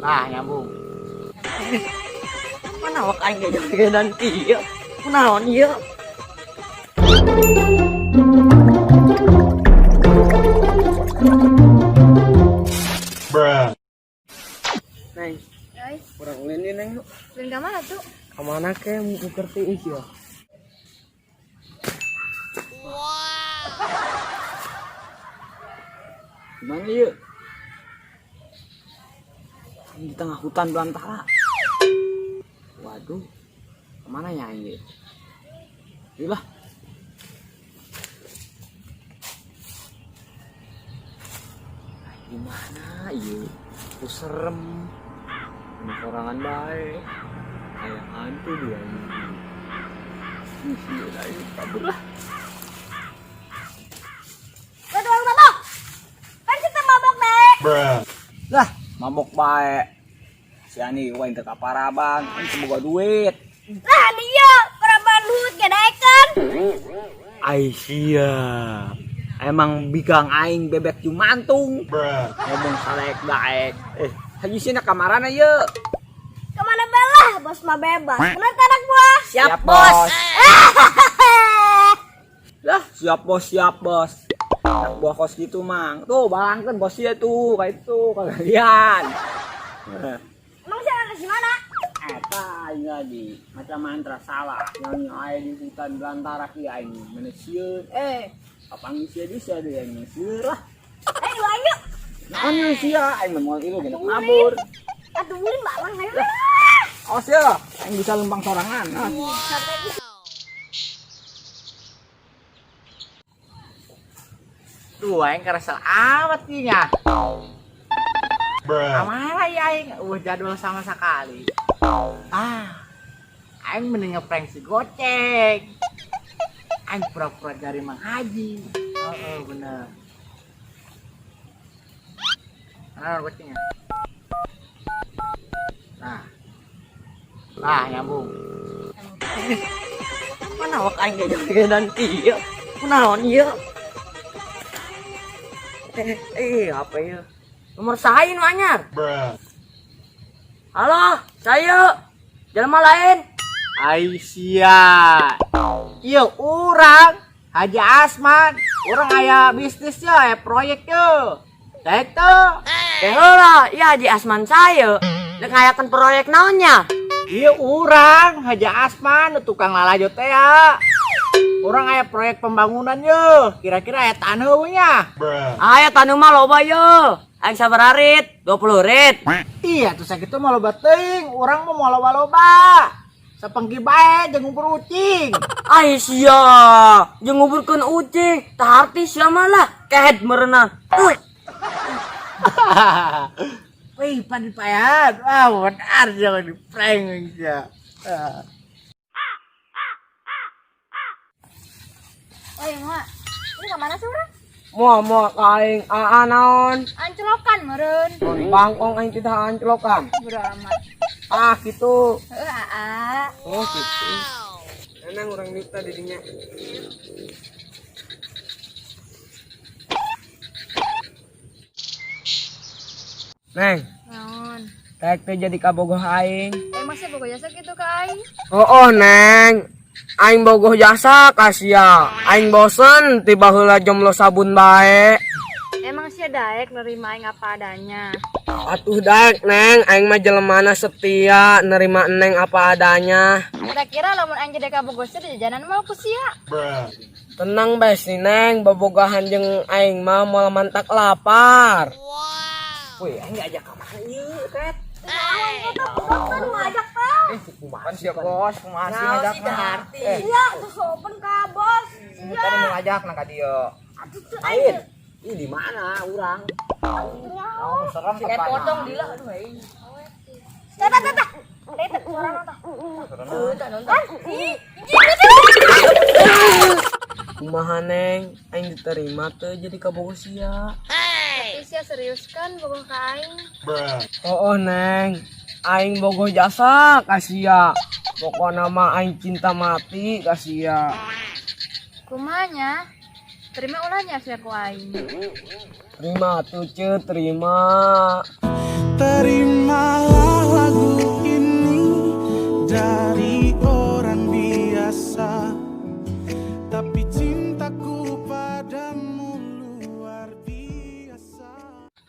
Nah, nyambung. Mana wak aing gedan ieu? Kunaon ieu? Bruh. Neng, Ay, kurang ulin nih, Neng. ulin ka mana tuh? Kemana ke muker tiis ya? Gimana yuk? Di tengah hutan belantara. Waduh, kemana ya ini? Lah. Gimana iya? Aku serem. Ini sorangan baik. Kayak hantu dia ini. Ih, ayo kabur lah. Waduh, mabok. Kan kita mabok, Dek. Bruh. Lah, mabok baik. Si Ani wae teu kaparaban, kan boga duit. Lah, dia peraban luhut ge daekeun. Aisyah. Emang bigang aing bebek jumantung. Bruh. Ngomong salek daek. Haji sina kamarana ye? Kemana belah, bos mah bebas. Bener kan anak buah? Siap, bos. Lah, siap bos, siap bos. Anak buah kos gitu, Mang. Tuh, balangkeun bos ieu tuh, kayak itu kalian. Emang sih ada di mana? Eta aing lagi macam mantra salah. Nyanyi aing di hutan belantara kieu aing manusia. Kapan sia bisa dia aing sieun lah. Eh, lu ayo. Naon ieu sia aing mah moal ilu genep ngabur. Atuh ulin balang ayo. Awas ya, aing bisa lempang sorangan. Ah. Tuh, aing keresel amat nih nya. Bruh. Amarah ya aing, jadwal sama sekali. Ah, aing mending ngeprank si Goceng. Aing pura-pura cari Mang Haji. Oh, bener. Mana gocengnya? Nah. Nah, nyambung. Mana wak aing gedan ieu? Kunaon ieu? Apa ieu? Nomor saya nu anyar. Bruh. Halo, saya. Jelema lain. Aisyah. Iya, urang Haji Asman. Urang aya bisnis ya, aya proyek yo. Daek teu. Eh heula, ieu Haji Asman saya. Rek ngayakeun proyek naonnya? Iya urang Haji Asman nu tukang lalajo teh ya. Urang aya proyek pembangunan yo. Kira-kira aya taneuh nya. Bruh. Aya taneuh mah loba ye. Aing sabaraha rit? 20 rit. Iya tuh sakitu mah loba teuing, urang mah moal loba-loba. Sapengki bae jeung ngubur ucing. Ai sia, jeung nguburkeun ucing, tah arti sia mah lah, kehed meureunan. Wih, pan payan. Wah, benar jangan di prank ya. Ah. Oh, iya, Mak. Ini ke mana sih, urang? Moal moal ka aing aa naon? Anclokan meureun. Bangkong aing tidak anclokan. Bodo amat. Ah gitu. Heeh, aa. Oh gitu. Nenang urang nyipta didinya. Neng, Naon? rek teh jadi kabogoh aing. Emang sih bogo jasa gitu ka aing? Oh, Neng. Aing bogoh jasa ka sia. Aing bosen tiba heula jomblo sabun bae. Emang sih daek nerima aing apa adanya. Atuh daek, Neng. Aing mah jelemana setia nerima Neng apa adanya. Kira-kira lamun aing jadi kabogoh sia di jajanan mau ku sia. Bruh. Tenang bae si Neng, bobogahan jeung aing mah moal mantak lapar. Wih, aing diajak ka mana ieu, Tet? Kan mau ajak teh. Kumaha sih, Bos? Kumaha sih ngajakna? Iya, tuh sopan ka bos. Kan mau ngajak na ka dieu. Atuh tuh Lain. Ih, di mana urang? Oh, serem Si potong dila aduh aing. Tata tata. Tata suara nonton. Ih, Kumaha Neng, aing diterima teu jadi kabogoh sia. Tapi sia serius kan bogoh ka aing. Bruh. Oh, Neng, aing bogoh jasa ka sia. Pokona mah aing cinta mati ka sia. Kumanya? Terima ulahnya sia ku aing. Terima tuh ce, terima. Terimalah lagu ini dari orang biasa, tapi cintaku padamu luar biasa.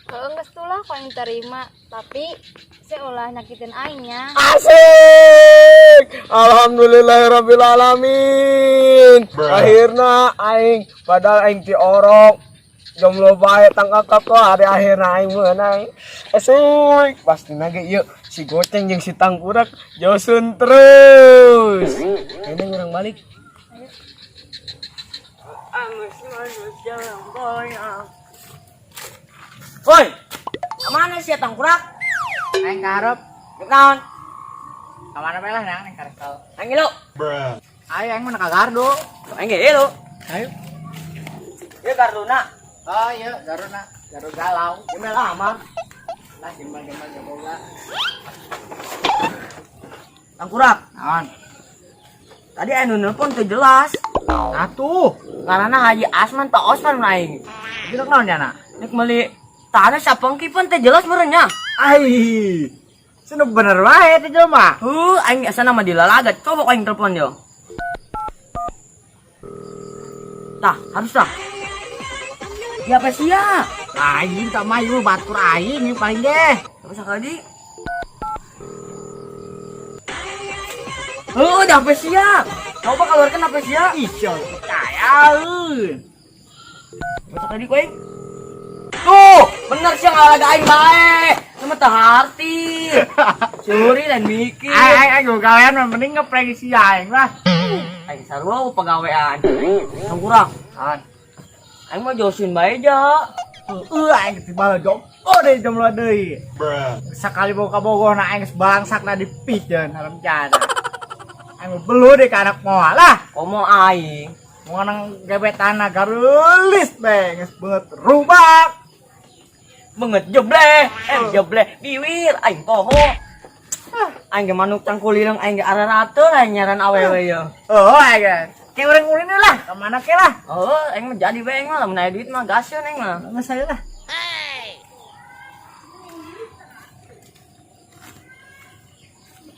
Heeh, geus tuh lah ku aing terima, tapi saya ulah nyakitin aing nya. Asik. Alhamdulillahirabbil alamin. Akhirna aing, padahal aing ti orok jomblo bae tangkap kok hari akhirna aing meunang. Asik. Pasti nage ieu si Goceng jeung si Tangkurak josun terus. Ini urang balik. Angus angus jalan goyang. Woi, kemana sih Tangkurak? Aing karep. Naon? Kamana bae lah nang karesel. Aing lu. Ayo aing mah ka gardu. Aing ge lu. Ayo. Ieu garduna. Oh iya, garduna, gardu galau. Ieu mah lama. Lah gembal-gembal jaboga. Tangkurak. Naon? Tadi anu nelpon teu jelas. Atuh, Karena Haji Asman tak Osman aing. itu naon jana? Nek meuli tanah sapengki pun teu jelas meureun. Ai. Sinu bener wae teh jelema. Huh, aing asana mah dilalagat. Coba aing telepon yo. Tah, harus tah. Ya apa sih ya? Aing tak mayu batur aing ini paling deh. Apa sekali? Oh, udah apa sih ya? Coba keluarkan apa sih ya? Ih, percaya. Euy. Apa sekali kau aing? Tuh, bener sih ngalaga aing bae. Sama teh harti. Curi dan mikir. Aing aing aing gawean mah mending ngeprank si aing lah. Aing sarua pagawean. Yang kurang. Naon? Aing mah josin bae ja. Heeh, aing tiba jomblo deui jomblo deui. Sakali boga kabogoh na aing geus balangsak na dipijeun haram jana. Aing mah belu deh ka anak moal lah. Komo aing. Mau nang gebetan garulis be geus beungeut rubak. Banget jebleh, jebleh biwir aing poho. Aing ge manuk cangkulilang aing ge ararate aing nyaran awewe ye. Oh, aing ge. Kayak urang ulin lah, kemana ke lah. Oh, aing mah jadi we aing mah lamun aya duit mah gaskeun aing mah. Nggak saya lah.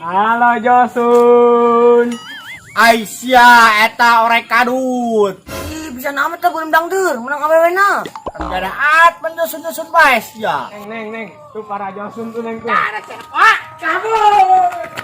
Halo Josun. Aisyah eta orek kadut. Ih, bisa nama teh belum dangdur, menang awewe na. Ada at mendusun-dusun bae sia. Neng neng neng, tuh para Josun tuh neng tuh. Ada siapa? Kabur.